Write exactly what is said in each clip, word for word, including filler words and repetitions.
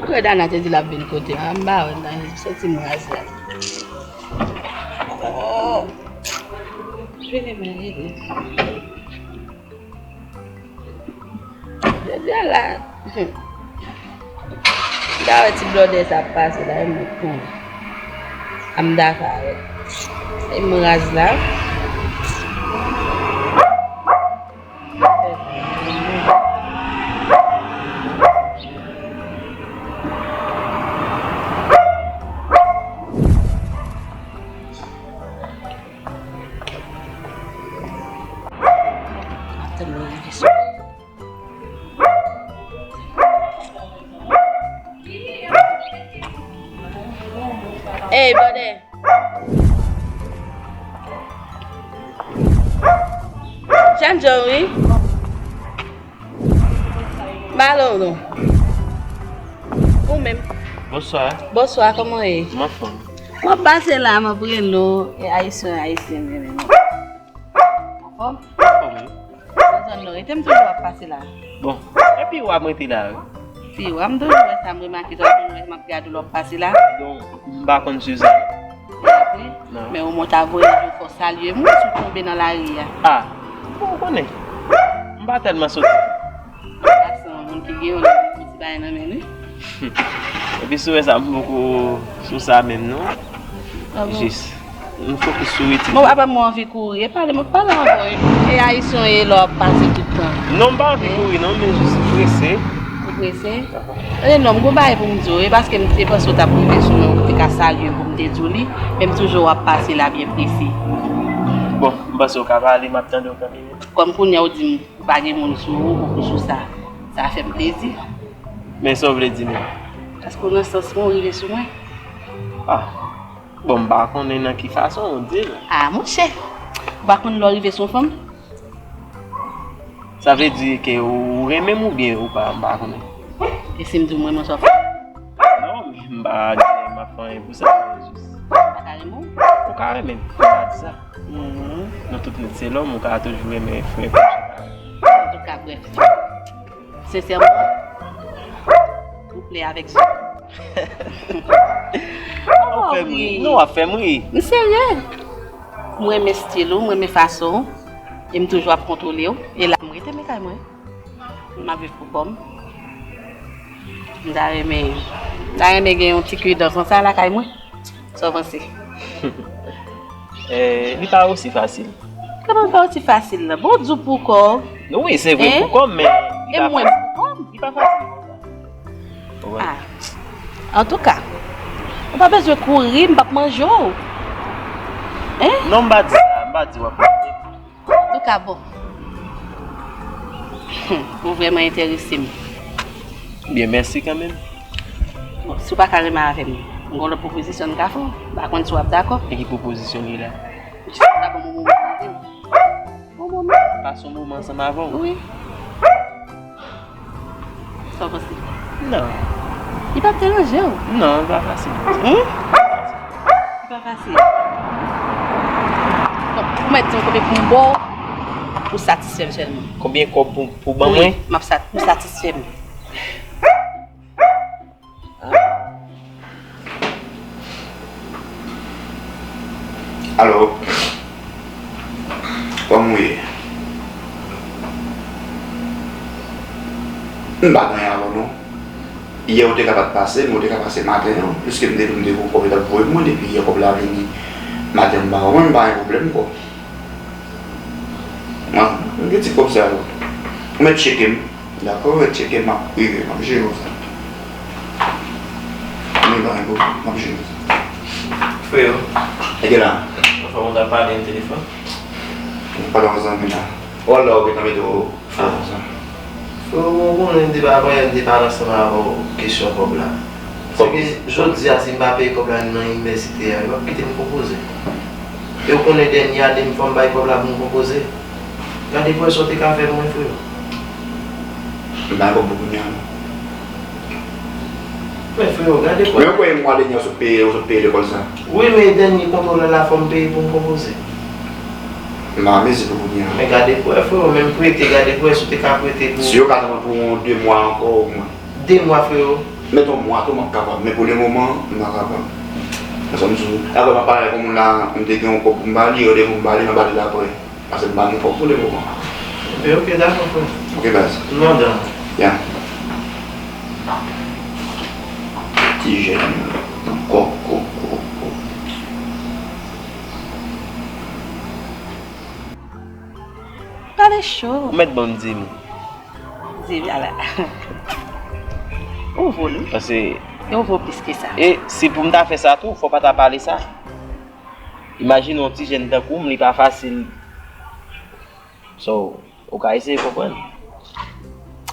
Frè Dana te di l ap vin kote m, m pa wè l nan, m santi m raz la. Oh. Vini men, vini. Jodi a la, hmm. M ta wè ti blòdè sa ap pase la, e mwen tou. A m dakò avèk. E mwen raz la. Ey, bòdè. Janjou, wi. Balo, non. Ou menm? Bonswa. Bonswa, kòman w ye? M anfòm. Mwen pase la, mwen prele w, e ayisyen, ayisyen, men, men. Anfòm? Anfòm, wi. Nan zòn nan, rete m toujou ap pase la. Bon, epi w ap rete la, wi. Pi w ap, m toujou wè sa, m remake sa, m toujou wè m ap gade w lè w ap pase la. Bon, m pa konn Suzanne. Vre? Non. Men ou mwen ta voye di w fò w salye m, wi, si w tonbe nan lari a. Ah, bon, ou konnen. M pa tèlman soti. Sa se yon moun ki gen yon ti bagay nan men li. Epi si w wè sa, m poko sou sa menm, non. Ah bon? Jis, m fokis sou etid. Bon, apa mwen anvi kouri. E pale, mwen pale ankò. E ayisyen w ye lè w ap pase tout tan. Non, m pa anvi kouri, non, men jis m prese. Ou prese? E non, m gon bagay pou m di w. E paske m te panse w t ap rive sou mwen, ou te ka salye m pou m te di w li. Men m toujou w ap pase la byen prese. Bon, m panse w ka pale, m ap tande w kanmenm. Kòm kounye a w di m, ou pa gen moun sou ou, ou sou sa. Sa fè m plezi. Men sa w vle di menm? Paske w nan sans mwen, w rive sou mwen. Ah. Bon, m pa konnen nan ki fason w di l. Ah, monchè. Ou pa konn lè w rive sou yon fanm? Sa vle di ke ou renmen m oubyen ou pa, m pa konnen. E si m di w m renmen w, sa w fè? Non, m pa di m ap fè anyen pou sa, jis. Ou pa ka renmen w? Ou ka renmen m, m pa di sa. Mhm. Nou tout nèt se lòm, ou ka toujou renmen frè kòm se parèy. Antouka, brèf. Sensèman, ou plè avèk sa. W ap fè m ri. Non, w ap fè m ri. M serye. M renmen stil ou, m renmen fason w. E m toujou ap kontwole w. E la, m rete men kay mwen. M ap viv pou kò m. M ta renmen, m ta renmen gen yon ti kwi dan konsa lakay mwen. Sa w panse? Eh, li pa osi fasil. Kòman li pa osi fasil la? Bon, di w pou kò w. Wi, se vre, pou kò m, men li pa fasil. E mwen pou kò m? Li pa fasil konsa. Wi. Ah. Antouka, ou pa bezwen kouri, m p ap manje w. Hein? Non, m pa di sa, m pa di w ap manje. Antouka, bon. Hmm, ou vrèman enterese m. Byen, mèsi kanmenm. Bon, si w pa ka renmen avè m, m gen yon lòt pwopozisyon m ka fè w. M pa konn si w ap dakò. E ki pwopozisyon li la? Jis pa bon moman pou m di w. Bon moman. Pase yon moman ansanm avè w. Wi. Sa w panse? Non. Li p ap deranje w? Non, li pa fasil. Hein? Li pa fasil. Bon, ou mèt di m konbyen pou m ba w pou satisfè m sèlman. Konbyen kòb pou, pou ban mwen? Wi, m ap sat-, pou satisfè m. Alò, kòman w ye? M pa gen anyen avè w non. Yè ou te ka pa t pase, men ou te ka pase maten an, piske m te di w m te gen yon kòb yo t ap voye pou mwen, depi yè kòb la vini, maten an m pa wè mwen, m pa gen pwoblèm kòb. Mwen, m gen ti kòb sa yo. Ou mèt tcheke m. Dakò, ou mèt tcheke m, m ap rive, m ap jere w sa. Men pa gen pwoblèm, m ap jere w sa. Freo. E gen la. Anfen, ou t ap pale nan telefòn? M pale yon zanmi la. Wè la, ou gentan mete w freo konsa. Freo, ou konnen depi avan yè m te pale ansanm avè w kesyon kòb la. Sèke jodi a, si m pa peye kòb la nan inivèsite a, yo p ap kite m konpoze. E w konnen dènye ane m fò m bay kòb la pou m konpoze. Gade pou wè sa w te ka fè pou mwen, freo. M pa gen kòb pou kounye a non. Men freo, gade pou wè. Men ou kwè mwa dènye a w sot peye, ou sot peye lekòl sa? Wi, men dènye kontwòl la la fò m peye pou m konpoze. M pa mezi pou kounye a. Men gade pou wè, freo, menm prete, gade pou wè si w te ka prete pou. Si yo ka tann pou yon de mwa ankò omwen. De mwa, freo. Mete yon mwa tou, m ap kapab, men pou le moman, m pa kapab. Paske m sou, apre m ap pale ak yon moun la, m te gen yon kòb pou m ba li, randevou m ba li, m ap ba li l apre. Paske m pa gen kòb pou le moman. E, ok, dakò, frè. Ok, baz. M andan. Ya. Ti jèn, kòb, kòb, kòb, kòb. Pale cho. Ou mèt ban m di m. Di m ala. Ou vo, wi. Paske e ou vo plis ke sa. E si pou m ta fè sa tou, fò w pa ta pale sa. Imajine yon ti jèn tankou m, li pa fasil. So, ou ka eseye konprann.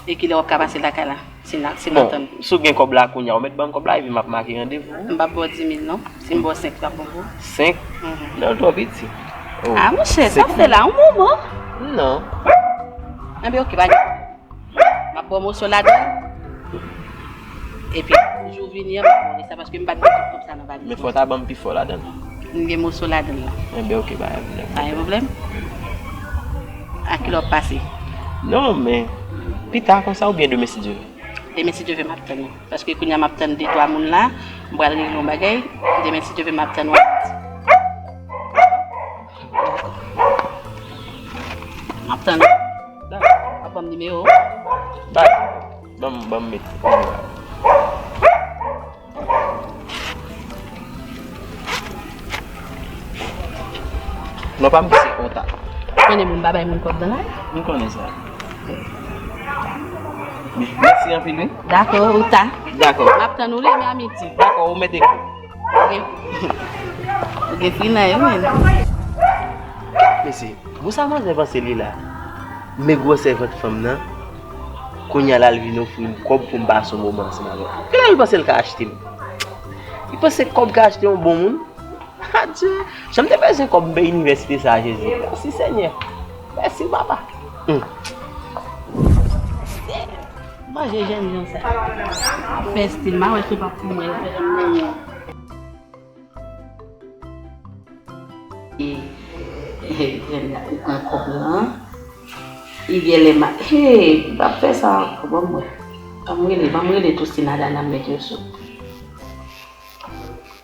E kilè w ap ka pase lakay la? Si n ap, si n ap tann. Bon, si w gen kòb la kounye a, ou mèt ban m kòb la, epi m ap make randevou. M p ap ba w dis mil non. Si m ba w senk, sa bon pou ou? Senk? Mhm. Non, l twò piti. Oh. Ah, monchè, sa w fè la, yon moman. Non. Enben, ok, pa gen. M ap ba w moso ladan l. Epi, jou vini an, m ap ba w sa, paske m pa t gen tout kòb sa nan valiz mwen. Men fò w ta ban m pi fò ladan l. M gen moso ladan l la. Enben, ok, pa gen pwoblèm. Pa gen pwoblèm? A kilè w ap pase? Non, men pita konsa oubyen demen si Dye vle? Demen si Dye vle m ap tann ou. Paske kounye a m ap tann de twa moun la, m pral regle yon bagay. Demen si Dye vle m ap tann ou. M ap tann ou. Dakò. W ap ban m nimewo w? Dakò. Ban m, ban m met nimewo a. Non pa m ki se kontak. Konnen moun pa bay moun kòb nan lari. M konnen sa. Mèsi anpil, wi. Dakò, ou ta. Dakò. M ap tann ou li, men a midi. Dakò, ou mete kou. Ok. Ou gen finay, wi, men. Mesye, bon sa manzè panse li la? Men gwosè vant fanm nan. Kounye a la, l vin ofri m kòb pou m pase yon moman ansanm avè l. Kilè l panse l ka achte m? Li panse kòb ka achte yon bon moun? Adye! Jan m te bezwen kòb m peye inivèsite sa a, Jezi. Mèsi, Senyè. Mèsi, Papa. Hmm. Manje jènjan sa. Fè stil, m a wè si w p ap pou mwen, fè m nan yon. E, e, jèn la, ou pran kòb lan. Li gen lè ma, hey, m p ap fè sa ankò, ban m wè. Ban m rele, ban m rele Toussaint Adana, m mete yo sou.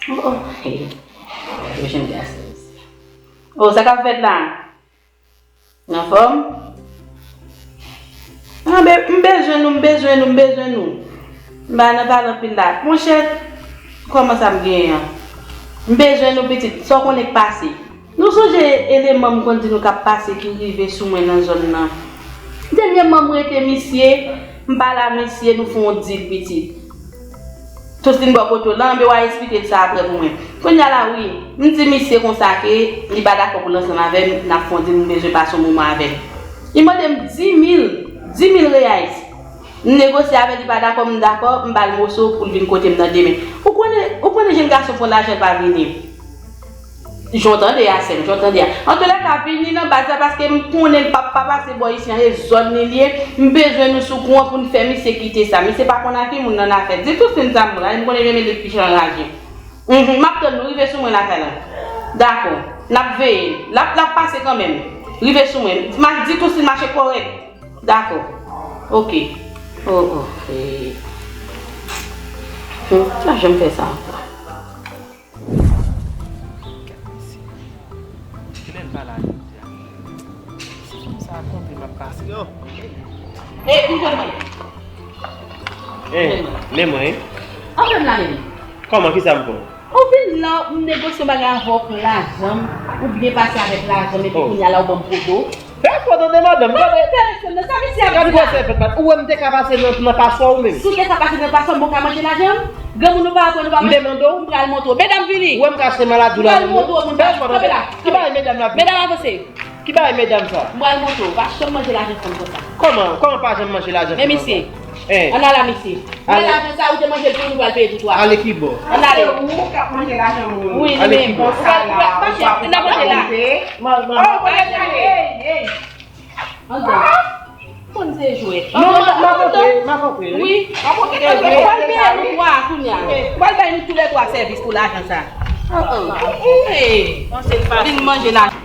Oh, oh, hey. Yo jwenn gason isi. Oh, sa k ap fèt la? Anfòm? Ah, be-, m bezwen nou, m bezwen nou, m bezwen nou. M pa nan pale anpil la. Monchè, kòman sa m genyen an? M bezwen nou, pitit. Sa w konnen k pase? Nou sonje eleman m konn di nou k ap pase ki rive sou mwen nan zòn nan? Dènyèman, m rete misye, m pale a misye, nou fè yon dil, pitit. Toussaint bò kote w lan, men w a esplike l sa apre pou mwen. Kounye a la, wi, m di misye konsa ke li pa dakò pou l ansanm avè m, n ap fè yon dil, m bezwen pase yon moman avè l. Li mande m dis mil, dis mil reais. M negosye avè l, li pa dakò, m dakò, m ba l moso pou l vin kote m nan demen. Ou konnen, ou konnen jèn gason pran lajan l pa vini. Jan w tande a, sè m, jan w tande a. Antoulèka, vini nan baz la paske m konnen l p ap pa pase bò isi an, e zòn li l ye. M bezwen nou sou kou an pou n fè misye kite sa. Misye pa konn a ki moun nan afè. Di Toussaint sa m pral, m konnen menm li pi anraje. Mhm, m ap tann nou, rive sou mwen lakay la. Dakò. N ap veye. L ap, l ap pase kanmenm. Rive sou mwen. M a di Toussaint mache kòrèk. Dakò. Ok. Oh, oh. Eh. Hmm, pa janm fè sa ankò. Kilè l pa la jodi a? Se konsa kontre m ap pase. Yo. Ey, vin jwenn mwen. Ey, men mwen. Antre m la menm. Kòman, kisa m fè w? Ou vin la, m negosye yon bagay avè w pou lajan m, ou byen pase avèk lajan m, epi kounye a la ou ban m poto. Fè fò tande madanm, gade. Gade gwosè fèt, ou wè m te ka pase nan, nan paswa ou menm. Si w te ka pase nan paswa m, bon, ka manje lajan m? Granmoun ou pa aprann, ou pa manje. M te mande w. M pral montre w. Medam vini. Ou wè m ka achte maladi w la nan men w. Fè fò tande. Ki bagay medam la vini? Medam avanse. Ki bagay medam sa? M pral montre w. Pa janm manje lajan fanm konsa. Kòman? Kòman pa janm manje lajan fanm konsa? Men misye. Ann al a misye. Mwen lajan sa ou te manje l pou nou pral peye tou twa. Ale kibò? Ann ale. Se ou k ap manje lajan moun. Wi, li menm. Ou pral, ou pral, pa chèf, n ap manje la. Oh, mwen ale. Hey, hey. Andan. Konn se jwèt. Non, m ap antre, m ap antre, wi. Wi. M ap antre. Ou pral peye nou twa kounye a. Ou pral bay nou toulètwa sèvis pou lajan sa. Oh, oh. Hey. Vin manje lajan.